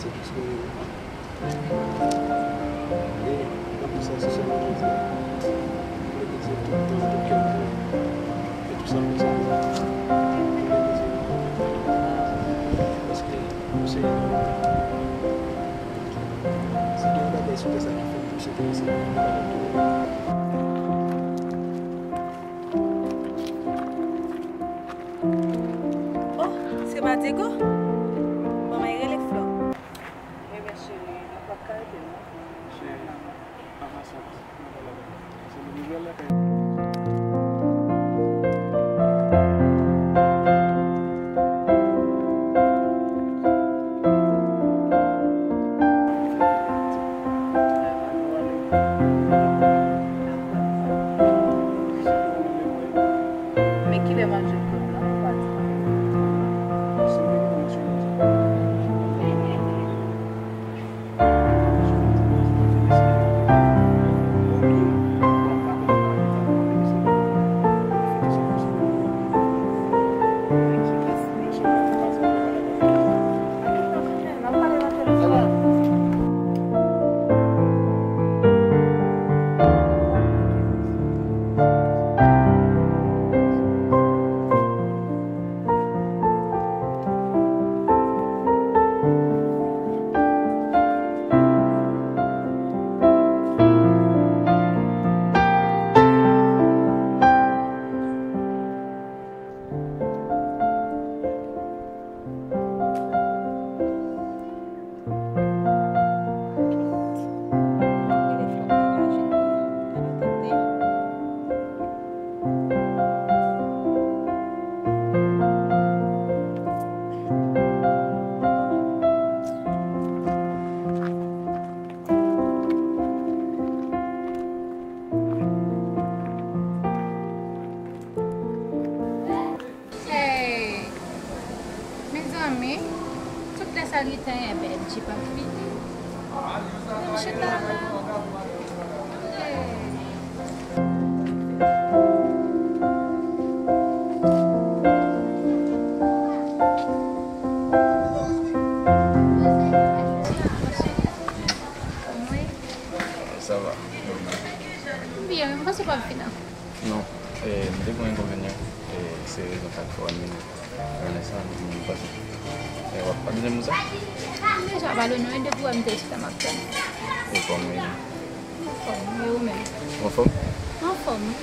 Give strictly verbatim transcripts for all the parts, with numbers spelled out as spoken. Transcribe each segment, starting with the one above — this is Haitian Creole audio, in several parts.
Paske, e, nan pou sa, se sèlman mwen di, mwen te di tout tan, tout kè m pou, e tou sa pou sa, mwen te di, paske, mwen se, si gen yon bagay sou tè sa ki fè m plis enterese, mwen pa t ap tounen. Oh, se pa Diego? Manman, e rele Flò. Wi, men cheri, nou p ap ka rete, non. Cheri, pa fè sa, non, pa la. Se nou nouvèl lakay. Men kilè m al jwenn kòb la, ou pa di m? Hey, mezanmi, tout lè sa li te enben M J pa fini. M chita la. Hey. Sa va? Byen, men m panse w p ap vin an. Non, e, m te gen yon enkonvenyan, e, se rezon sa k fè w ap mennen. Vanessa, m panse, e, w ap padone m pou sa? M deja padone w, depi w wè m te chita m ap tann. E kòman w ye? M anfòm, e ou menm? Ou anfòm? M anfòm, wi.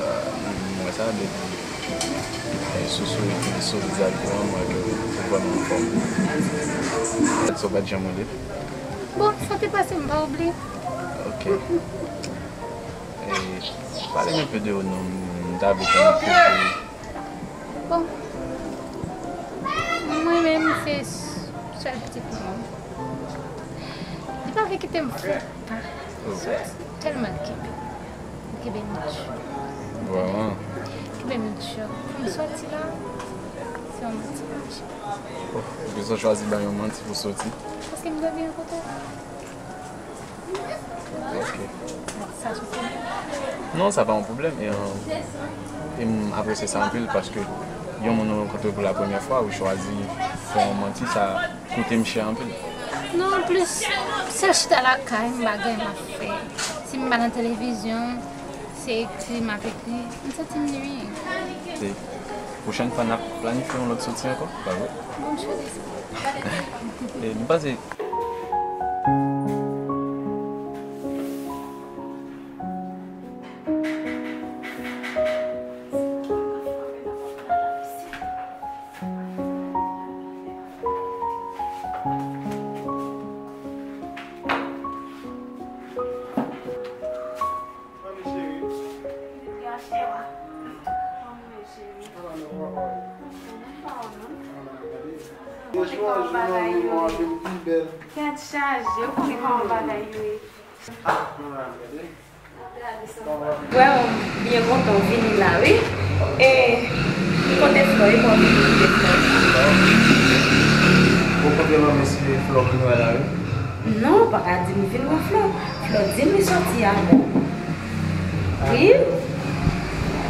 Ah, m wè sa depi, e, sou souri, sou vizaj ou an, m wè ke ou vrèman anfòm. Sa w pa t janm mande? Bon, sa te pase, m pa bliye. Ok. E, pale m enpe de ou non, m ta vle konnen plis de ou. Bon, mwen menm se sèl pitit mwen. Li pa vle kite m fou pa soti tèlman l kenbe. Li kenbe m di. Vrèman? Kenbe m di. Pou m soti la, se yon manti m mache. Oh, ou bezwen chwazi bay yon manti pou soti? Paske m dòmi a kote w. Ok. Sa sou pwoblèm? Non, sa pa yon pwoblèm. E, e m apresye sa anpil paske yon moun ou rankontre pou la premyè fwa, ou chwazi fè yon manti, sa koute m chè anpil. Non, anplis, sèl chita lakay, m pa gen anyen m ap fè. Si m pa nan televizyon, se ekri m ap ekri, m santi m nwi. E pwochèn fwa, n ap planifye yon lòt soti ankò, pa vre? Bon, m swete sa. E m panse Mami cheri. Kòman w ye, cheri? Kòman w ye, cheri? Kòman w ye? Mwen pa wè w non. Mwen pa wè w non. Mwen pa wè bagay yo. Tèt chaje, ou konnen kòman bagay yo ye. Ah, mwen pa wè w, gade. Wè w, m byen kontan w vini la, wi. E, kote Flò, e kòman w vini kote Flò? Ou kontre manmi si Flò vin wè la, wi. Non, ou pa ka di m vin wè Flò. Flò di m li sòti avè w. Wi.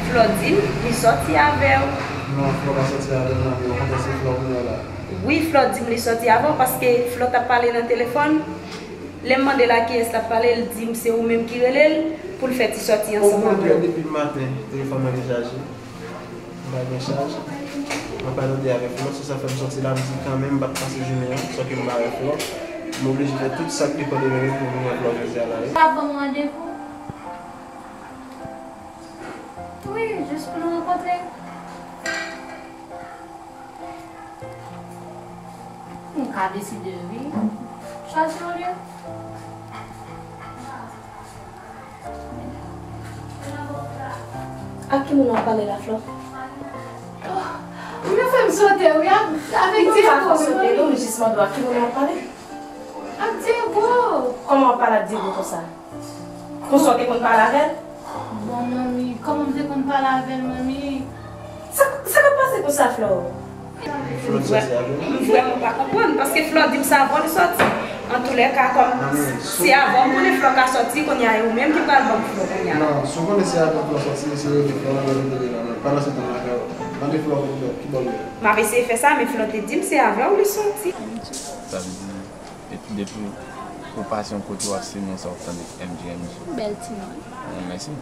Flò di m li sòti avè w. Non, Flò pa sòti avè m, non, okontrè se Flò m wè la. Wi, Flò di m li sòti avè w paske Flò t ap pale nan telefòn. Lè m mande l a kiyès l ap pale, l di m se ou menm ki rele l pou l fè ti sòti ansanm avè w. Okontrè, depi maten, telefòn mwen te chaje. M pa gen chaj. Mwen pa tande avèk Flò, se sa fè m sòti la, m di kanmenm m p ap pase jounen an san ke m pa wè Flò. M oblije fè tout sa k depann de mwen menm pou m wè Flò jodi a la, wi. Ou ap ban m randevou? Wi, jis pou nou rankontre. M ka deside, wi. Chwazi yon lye. Ak ki moun w ap pale la, Flò? Oh, ou byen fè m sote, wi, ak, avèk Diego. Non, pa fè sote, non, m jis mande w ak ki moun w ap pale. Ak Diego. Kòman w ap pale ak Diego konsa? Konsa w te konn pale avè l? Bon, manmi, kòman m te konn pale avè l, manmi? Sa, sa k ap pase konsa, Flò? Flò sòti avè l. M vrèman pa konprann, paske Flò di m se avè w li sòti. Antoulèka, kòm se avè w m konnen Flò ka sòti, kounye a e ou menm ki pral ban m Flò kounye a. Non, si w konnen se avè w Flò sòti, se rele Flò, rele, rele, non, non. Pandan se tan lakay ou. Mande Flò ki bò l ye. M ap eseye fè sa, men Flò te di m se avè w li sòti. Sa vle di, depi, depi ou pase yon kote, w ap simen sa, w ap tande M J, M J. Bèl ti non. Mèsi.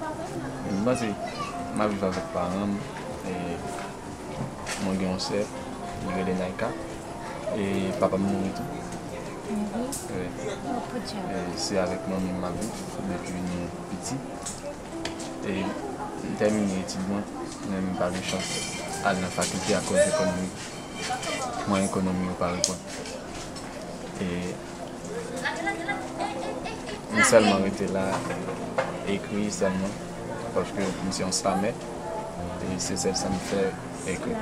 M panse m ap viv avèk paran m. E, mwen gen yon sè, li rele Naïka. E papa m mouri tou. Mouri? Wi. Oh, podyab. E se avèk manmi m m ap viv depi nou piti. E m tèmine etid mwen, men m pa gen chans al nan fakilte akoz ekonomi, mwayen ekonomi yo pa reponn. E m sèlman rete la, ekri sèlman, paske m se yon slamè, e se sèl sa m fè, ekri.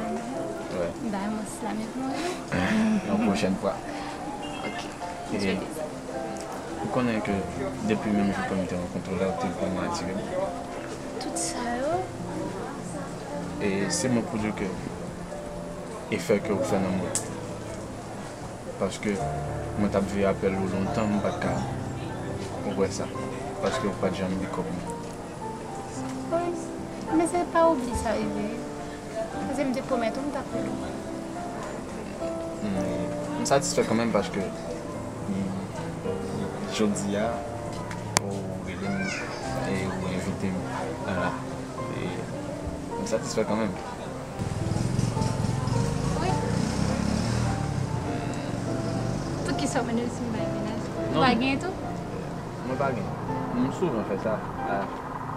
Wè. Bay mwen slamè pou mwen. Yon pwochèn fwa. Ok. E ou konnen ke depi menm jou ke m te rankontre w la, ou te vrèman atire m. Tout sa yo? E se mwen pou di w ke efè ke ou fè nan mwen. Paske mwen t ap veye apèl ou lontan, m pa t ka wè sa. Paske ou pa t janm pick up mwen. Wi, men se pa oubli sa rive. Paske m te pwomèt ou m t ap rele w. M, m satisfè kanmenm paske, mm, jodi a, ou rele m e ou envite m la. E m satisfè kanmenm. Wi. Poukisa w mande m si m pa gen mennaj? Ou pa gen tou? Mwen pa gen. M souvan fè sa. A,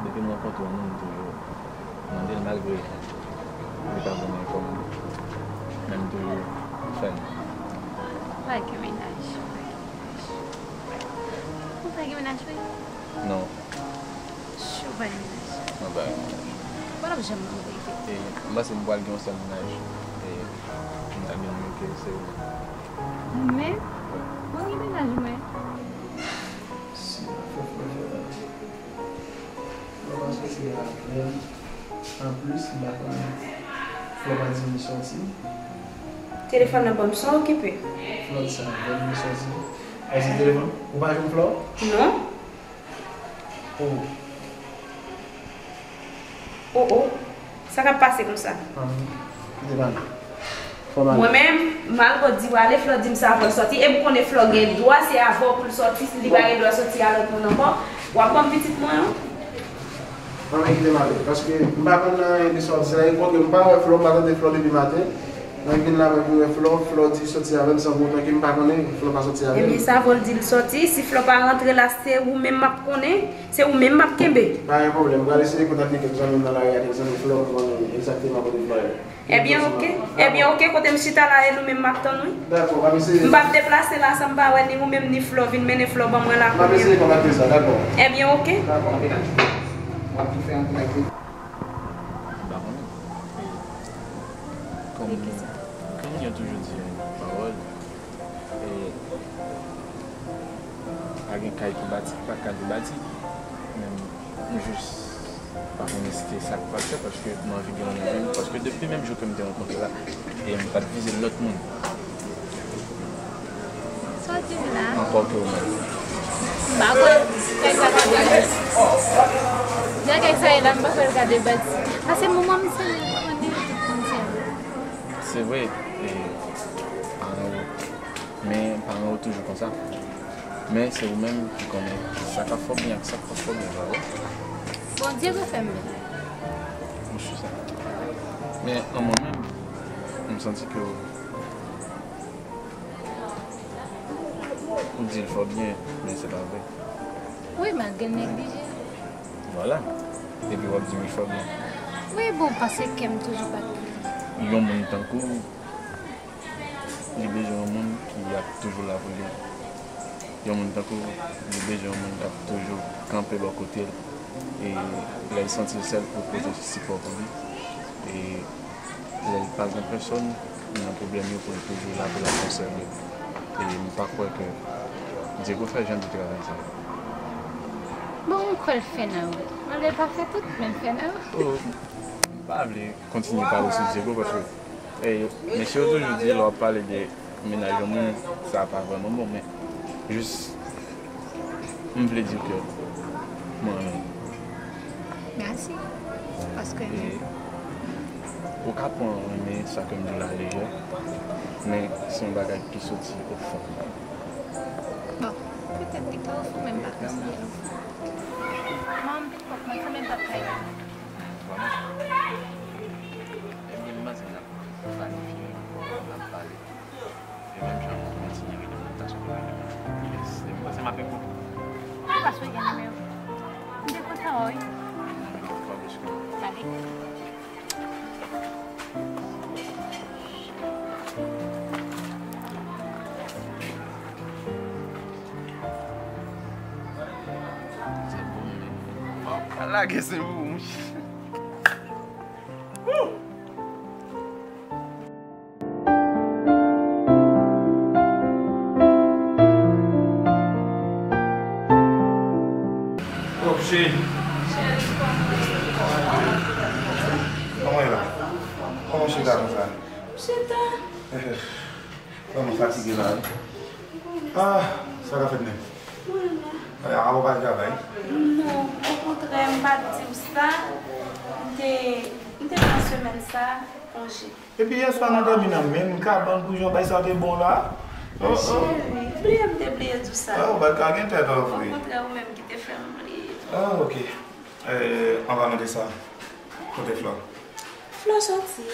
depi m rankontre yon moun, m toujou mande l malgre li pa vrèman enpòtan. Men m toujou fè l. Ou pa gen mennaj. Ou pa gen mennaj vre? Non. Chou pa gen mennaj. Mwen pa gen mennaj. Bon, n ap janm nan verite. E m panse m pral gen yon sèl mennaj. E m ta byen renmen ke se ou menm. Ou menm? Mwen gen mennaj mwen. Si, fè fè fè. Mwen pa sòti avè l. Anplis, m pa konnen. Flò pa di m li sòti. Telefòn nan ban m, son okipe. Flò di sa, ban m li sòti. Ay, se telefòn? Ou pa jwenn Flò? Non. Oh. Oh, oh. Sa k ap pase konsa? Ann, kite pale. Fò m ale. Mwen menm, m al kot di w ale, Flò di m se avè w l sòti, e m konnen Flò gen dwa se avè w pou l sòti, li pa gen dwa sòti a lòt moun ankò. W ap ban m pitit mwen an? Ann, kite m ale, paske m pa konn anyen de sa w di la, e kontre m pa wè Flò, m pa tande Flò depi maten. Mwen vin la, mwen vin wè Flò, Flò di sòti avè m san pou otan ke m pa konnen Flò pa sòti avè m. Ebyen, sa vle di l sòti, si Flò pa rantre la, se ou menm m ap konnen, se ou menm m ap kenbe. Pa gen pwoblèm, m pral eseye kontakte kèk zanmi m nan lari a, kèk zanmi Flò pou konnen egzakteman kote Flò ye. Ebyen, oke. Ebyen, oke, kote m chita la, e nou menm m ap tann, wi. Dakò, m ap eseye. M p ap deplase la san m pa wè ni ou menm ni Flò vin mennen Flò ban mwen la kounye a. M ap eseye kontakte sa, dakò. Ebyen, oke. Dakò. M ap tou fè yon kontakte. M pa konnen. E, kòm, kòm yo toujou di yon pawòl, e, pa gen kay ki bati, ki pa ka debati. Men m jis pa konnen si se sa k pral fèt, paske m anvi gen yon nèg, paske depi menm jou ke m te rankontre l la, e m pa t vize lòt moun. Sa w di m la? Ankò ke ou menm. M pa kwè kay sa ka debati. Jan kay sa ye la, m pa kwè l ka debati. Paske moman m sere, ou konnen tout moun sere. Se vre, e, a, Men paran yo toujou konsa. Men se ou menm ki konnen sa k ap fè w byen ak sa k p ap fè w byen, pa vre? Bondye ka fè m byen. Ou si sa? Men an mwen menm, m santi ke ou di l fè w byen, men se pa vre. Wi, malgre l neglije. Vwala. Epi w ap di m li fè w byen. Wi, bon, paske kè m toujou bat pou li. Yon moun tankou w, li bezwen yon moun ki ap toujou la pou li. Yon moun tankou w, li bezwen yon moun k ap toujou kanpe bò kote l. E lè l santi l sèl, pou l pote sipò pou li. E lè l pa gen pèsòn nan pwoblèm yo, pou l toujou la pou l ap konsève. E m pa kwè ke Diego fè jan de travay sa. Bon, m kwè l fè nan wout. Malgre l pa fè tout, men l fè nan wout. Oh, m pa vle kontinye pale sou Diego, paske, eh, mesye yo toujou di lè w ap pale de mennaj yon moun, sa pa vrèman bon, men jis, m vle di ke mwen renmen w. Mèsi. Paske e ou ka pran renmen sa ke m di w la lejè, men se yon bagay ki soti o fon. Bon, petèt li ka o fon, men m pa konsidere l o fon. Mwen, m pi twòp, mwen sanble m p ap ka ede. Vrèman? Ebyen, m panse n ap planifye, n ap pale. E menm jan tou, kontinye rele mwen, ta sou rele mwen. Yes, e m panse m ap eko. Ou pa sou gen nimewo? M te kontan wè w, wi. Nimewo pa bouske. Gade. Lage sen pou ou, mouche. Oh, cheri. Kòman w ye la? Kòman w chita konsa? Chita. Vrèman fatige la, wi. Ah, sa ka fèt menm? Mwen la. Apa w pa al travay? Non, okontrè, m pa t di w sa. M te, m te pran semèn sa konje. Epi yè swa nou dòmi nan menm kabann pou jan bay sa te bon la. Oh, oh. Cheri, bliye m te bliye di w sa. Ah, ou pa t ka gen tèt an vre. Okontrè, ou menm ki te fè m bliye. Ah, ok. Eh, an palan de sa, kote Flò? Flò soti.